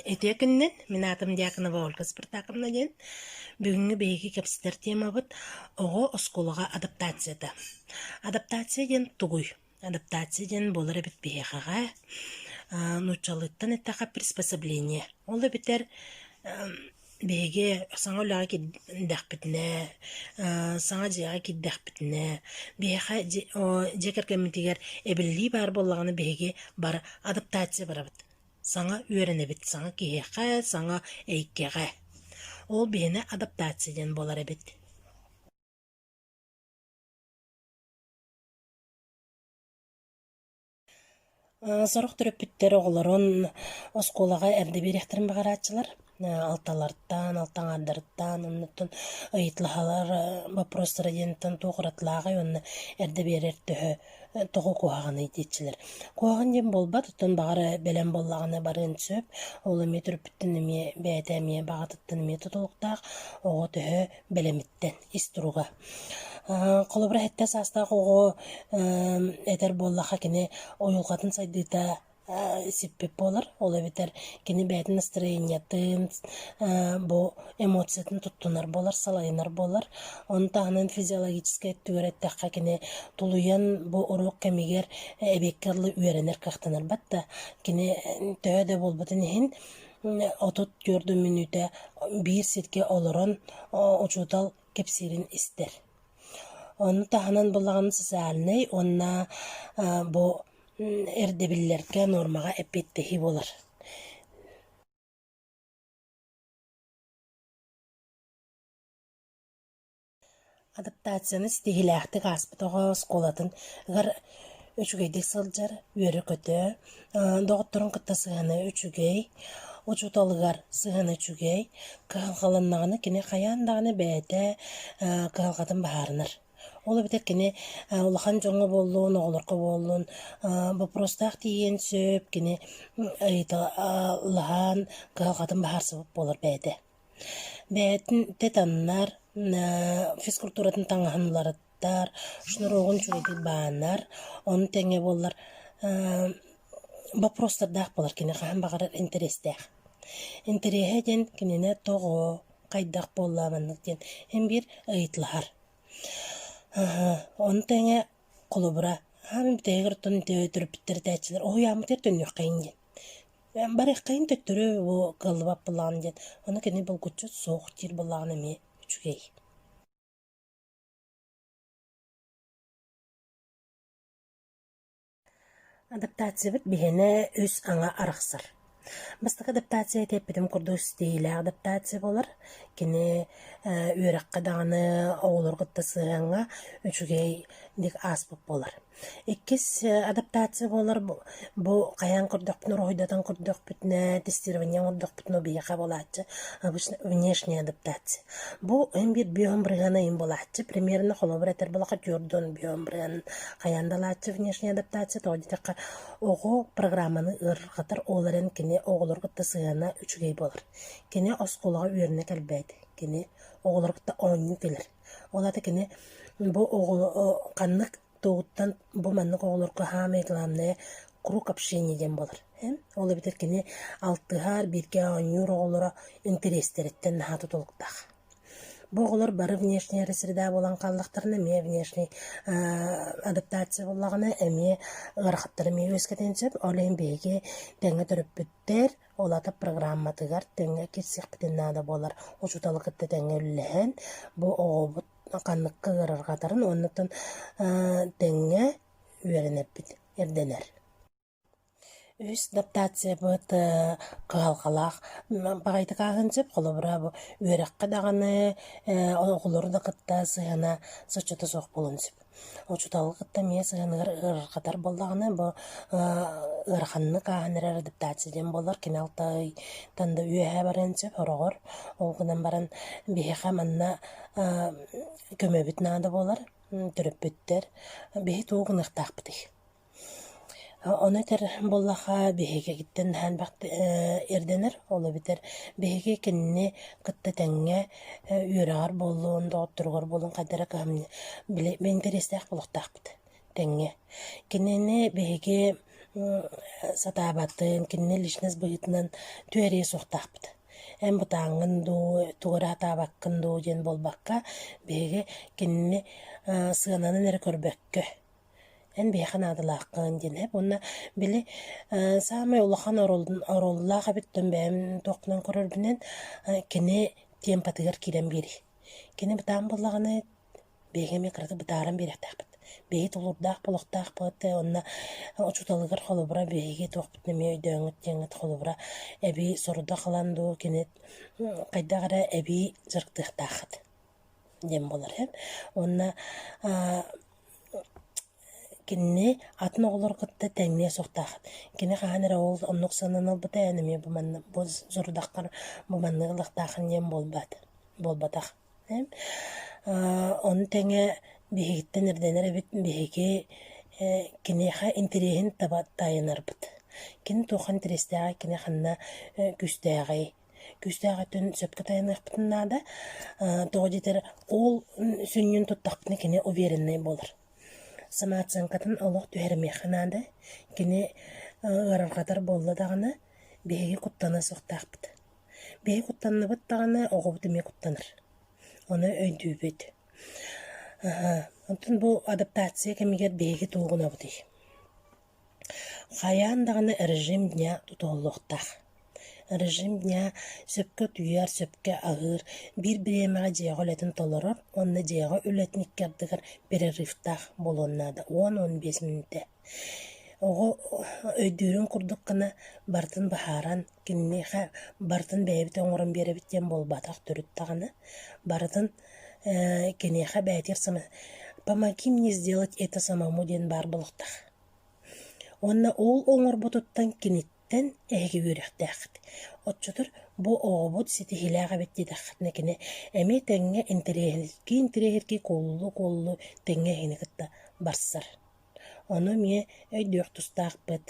Үтүө күнүнэн, мин аатым Дьяконова Ольга Спартаковна диэн. Бүгүҥҥү биһиги кэпсэтэр темабыт оҕо оскуолаҕа адаптацията. Адаптация диэн тугуй? Адаптация диэн буолар эбит биһиэхэҕэ нууччалыыттан эттэххэ приспособление. Ол эбэтэр биһиги саҥа үлэҕэ киирдэхпитинэ, саҥа дьиэҕэ киирдэхпитинэ, биһиэхэ дьиэ кэргэммитигэр эбиллии баар буоллаҕына биһиги бары адаптация барабыт. Саҥа үөрэнэбит, саҥа киһиэхэ, саҥа эйгэҕэ. Ол биһиэнэ адаптация диэн буолар эбит. Сорох төрөппүттэр оҕолорун оскуолаҕа эрдэ биэриэхтэрин баҕарааччылар. Алталартан, алта аҥаардарыттан, оннуттан ыйыталаһалар боппуруостара диэнтэн туох уратылааҕый уонна эрдэ биэрэр төһө тоҕо куһаҕаный диэччилэр. Куһаҕан диэн буолбат, оттон баҕар бэлэм буоллаҕына барыан сөп. Ол эмиэ төрөппүттэн эмиэ бэйэтэ эмиэ баҕатыттан эмиэ тутулуктаах. Оҕо төһө бэлэмиттэн ис туруга. Холобура, сэттэ саастаах оҕо этэр буоллахха, кини уйулҕатын сайдыыта сиппит буолар. Ол эбэтэр кини бэйэтин настроениетын, бу эмоциятын туттунар буолар, салайынар буолар. Ону таһынан физиологическай өттүгэр эттэххэ, кини тулуйан бу уруок кэмигэр эбиэккэ дылы үөрэнэр кыахтанар да, кини төһө да буолбутун иһин 34 мүнүүтэ биир сиргэ олорон учуутал кэпсиирин истэр. Ону таһынан буллаҕына социальнай уонна бу ирдэбиллэргэ, нуормаҕа эппиэттэһии буолар. Адаптацияны ситиһиилээхтик ааспыт оҕо оскуолатын ыгар үчүгэйдик сылдьар, үөрэ-көтө, доҕотторун кытта сыһыана үчүгэй, учууталыгар сыһыана үчүгэй, кыһалҕаланнаҕына кини хайаан даҕаны бэйэтэ кыһалҕатын быһаарынар. Ол эбэтэр кини улахан дьоҥҥо буоллун, оҕолорго буоллун боппуруостаах тиийиэн сөп, кини ыйыталаһан кыһалҕатын быһаарсыбыт буолар бэйэтэ. Бэйэтин тетаннар, физкультуратын таҥаһын уларыттар, шнуругун үчүгэйдик баанар, ону тэҥэ буоллар боппуруостардаах буолар кини хаһан баҕарар интэриэстээх. Интэриэһэ диэн кинини тоҕо, хайдах буолла маннык диэн син биир ыйыталаһар. Ону тэҥэ холобура, аан бүтэһигэр оттон төрөппүттэр этээччилэр уһуйааммытыгар төннүөххэйиҥ диэн. Барыаххайын төттөрү бу кыаллыбат буоллаҕына диэн, ону кини булгуччу суох диир буоллаҕына эмиэ үчүгэй. Адаптациябыт биһиэнэ үс аҥа арахсар. Бастакы адаптация ити эппитим курдук ситиһиилээх адаптация буолар. Кини үөрэххэ даҕаны оҕолору кытта сыһыаҥҥа үчүгэйдик ааспыт буолар. Иккис адаптация буолар бу хайаан көрдөхпүнэ уруһуйдатан көрдөхпүтүнэ, тестирование оҥордохпутуна биһиэхэ буолааччы обычно внешняя адаптация. Бу эн биир бүөм бырыһыана ыйын буолааччы. Примерно холобур этэр буоллахха түөрт бүөм бырыһыан хайаан да ылааччы внешняя адаптация. Тоҕо диэтэххэ оҕо программаны ыарырҕатар, ол эрэн кини оҕолору кытта сыһыана үчүгэй буолар. Кини оскуолаҕа үөрэнэ кэлбэт, кини оҕолору кытта оонньуу кэлэр. Ол аата кини бу оҕо ханнык тугуттан бу маннык оҕолорго саамай главное круг общения диэн буолар. Ол эбэтэр кини алтыһар, бииргэ оонньуур оҕолоро интэриэстэриттэн наһаа тутулуктаах. Бу оҕолор бары внешняя среда буолан хааллахтарына эмиэ внешний адаптация буоллаҕына эмиэ ыарахаттары эмиэ үөскэтиэн сөп. Ол иһин биһиги тэҥҥэ төрөппүттэр Ол аата программатыгар тэҥҥэ киирсиэхпитин наада буолар. Учууталы кытта тэҥҥэ үлэлэһэн, бу оҕобут ханныкка ыарырҕатарын уонна тэҥҥэ үөрэнэрбит ирдэнэр. Үһүс адаптациябыт кыһалҕалаах баҕайытык ааһыан сөп. Холобура, бу үөрэххэ даҕаны, оҕолору да кытта сыһыана соччото суох буолуон сөп. Учууталы кытта эмиэ сыһыаныгар ыарырҕатар буоллаҕына, бу ыараханнык ааһан эрэр адаптация диэн буолар. Кини алтайтан да үөһэ барыан сөп сороҕор. Ол гынан баран биһиэхэ манна көмөбүт наада буолар, төрөппүттэр. Биһи тугу гыныахтаахпытый? Ону этэр буоллахха, биһигиттэн наһаа элбэх ирдэнэр. Ол эбэтэр биһиги кинини кытта тэҥҥэ үөрэҕэр буоллун, доҕотторугар буоллун хайдах эрэ кыһамньы били интэриэстээх буолуохтаахпыт тэҥҥэ. Кинини биһиги сатаабатын, кинини личность быһыытынан түһэриэ суохтаахпыт. Эн бытааҥҥын дуу, тугу эрэ сатаабаккын дуу диэн буолбакка, биһиги кинини сыананан эрэ көрбөккө, эн биһиэхэ наадалааххын диэн эп уонна били саамай улахан оруоллаах эбит бэйэм туохпунан көрөрбүнэн кини темпатыгар киирэн биэрии. Кини бытаан буоллаҕына биһиги эмиэ кыратык бытааран биэриэхтээхпит. Биһиги тулуурдаах буолуохтаахпыт уонна учууталыгар холобура биһиги туохпутун эмиэ өйдөөҥҥүт диэҥҥит холобура эбии сорудах ылан дуу кини хайдах эрэ эбии дьарыктыахтааххыт диэн буолар ээ. Уонна кинини атын оҕолору кытта тэҥниэ суохтааххыт. Кини хаһан эрэ ол оннук сыанан ылбыта эн эмиэ бу манна бу сорудаххар бу маннык ылыахтааххын диэн буолбат буолбатах. Ону тэҥэ биһигиттэн ирдэнэр эбит биһиги киниэхэ интэриэһин таба тайанарбыт. Кини туохха интэриэстээҕий, кини ханна күүстээҕий? Күүстээх өттүн сөпкө тайаныахпытын наада. Тоҕо диэтэр ол сүнньүн туттахпытына кини увереннай буолар. Самооценкатын олох түһэримиэххэ наада. Кини ыарырҕатар буолла даҕаны биһиги куттаныа суохтаахпыт. Биһиги куттанныбыт даҕаны, оҕобут эмиэ куттанар. Ону өйдүүбүт. Онтон бу адаптация кэмигэр биһиги тугу гынабытый? Хайаан даҕаны режим дня тутуһуллуохтаах. Режим дня сөпкө утуйар, сөпкө аһыыр, биир бириэмэҕэ дьиэҕэ үлэтин толорор уонна дьиэҕэ үлэтин икки ардыгар перерывтаах буолуон наада, 10-15 мүнүүтэ. Оҕо өйдүүрүн курдук гына барытын быһааран, киниэхэ барытын бэйэбит оҥорон биэрэбит диэн буолбатах төрүт даҕаны. Барытын киниэхэ бэйэтигэр «Помоги мне сделать это самому» диэн баар буолуохтаах. Уонна ол оҥорбутуттан киниттэн эһиги үөрүөхтээххит. Оччотугар бу оҕобут ситиһиилээх эбит диэтэххитинэ кини эмиэ тэҥҥэ интэриэһиргии-интэриэһиргии куолулуу-куолулуу тэҥҥэ эһигини кытта барсар. Ону эмиэ өйдүөх тустаахпыт.